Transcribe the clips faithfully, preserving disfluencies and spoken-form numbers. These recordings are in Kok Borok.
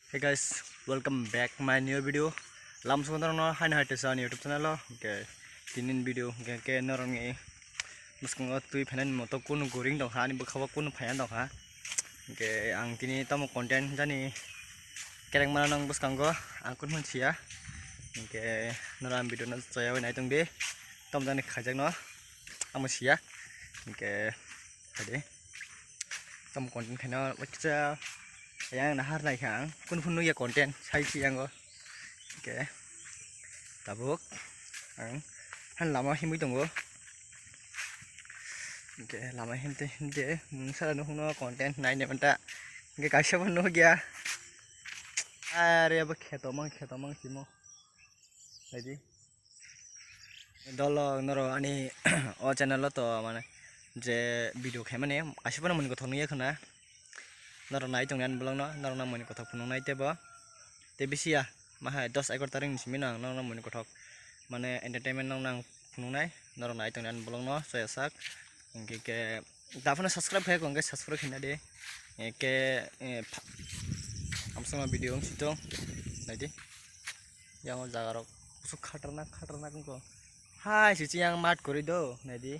Hey guys, welcome back my new video. Lam songdar no haino hai tesa ani YouTube channel o. Okay, tinin video ke ke norong ni muskungo tui phainani moto kunu goring dong ha, ani bwkha o kunu phaiya dong ha. Okay, ang tini tamo content jani kereng mana nang bwskango ang kun hwn siya. Okay, nora ang video no chaya bai nai tong di. Tamo jani khaijak no amo siya. Okay. Hade. Tam content khaina wacha yang nahar nai khang kun phun ya content sai si yango. Okay. Tabuk ang han lama himui tongo. Okay, lama himte himte mung sara no hungno content nai ne manta. Okay, kaisa bo no gya. Are abo kheto mang kheto mang simo. Naidi. Dolo noro ani o channel o to mane je video khaimani asipano mani kothok nungya khna. Noro nai tongni ani vlog no, noro nang mani kothok phunuk nai tebo. Te bisi ya, mahai dos egar tarik ni simi nang noro nang mani kothok mane entertainment nang nang phunuk nai. Noro nai tongni ani vlog no soya sak. Hingke ke daphano subscribe khai kong ke subscribe khai nadi. Ke amsama video ang sitong. Naidi. Yang o jaga rok kusuk khatarnak khatarnak wngkho. Hai si yang mat kwrwi do naidi.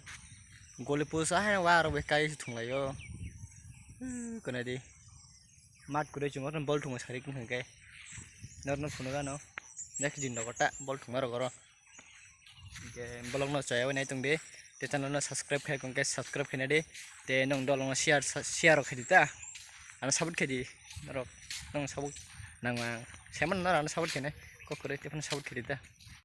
Goli pusa hai wa rok bai kai thunglaio. Ko naidi. Mat kwrwi chungo bol thungma sarik wngkha khe. Norno phunukgano next din rogo ta bol thungma rogoro. Hingke vlog no chaya bai nai tong di. Te channel no subscribe khai kong ke subscribe khai nadi. Te nong dol no share share rok khai di ta. Ano support khai di. Norok nong support nangma. Seman nora ano support khai nai. Kok kwrwi te phano support khai di ta.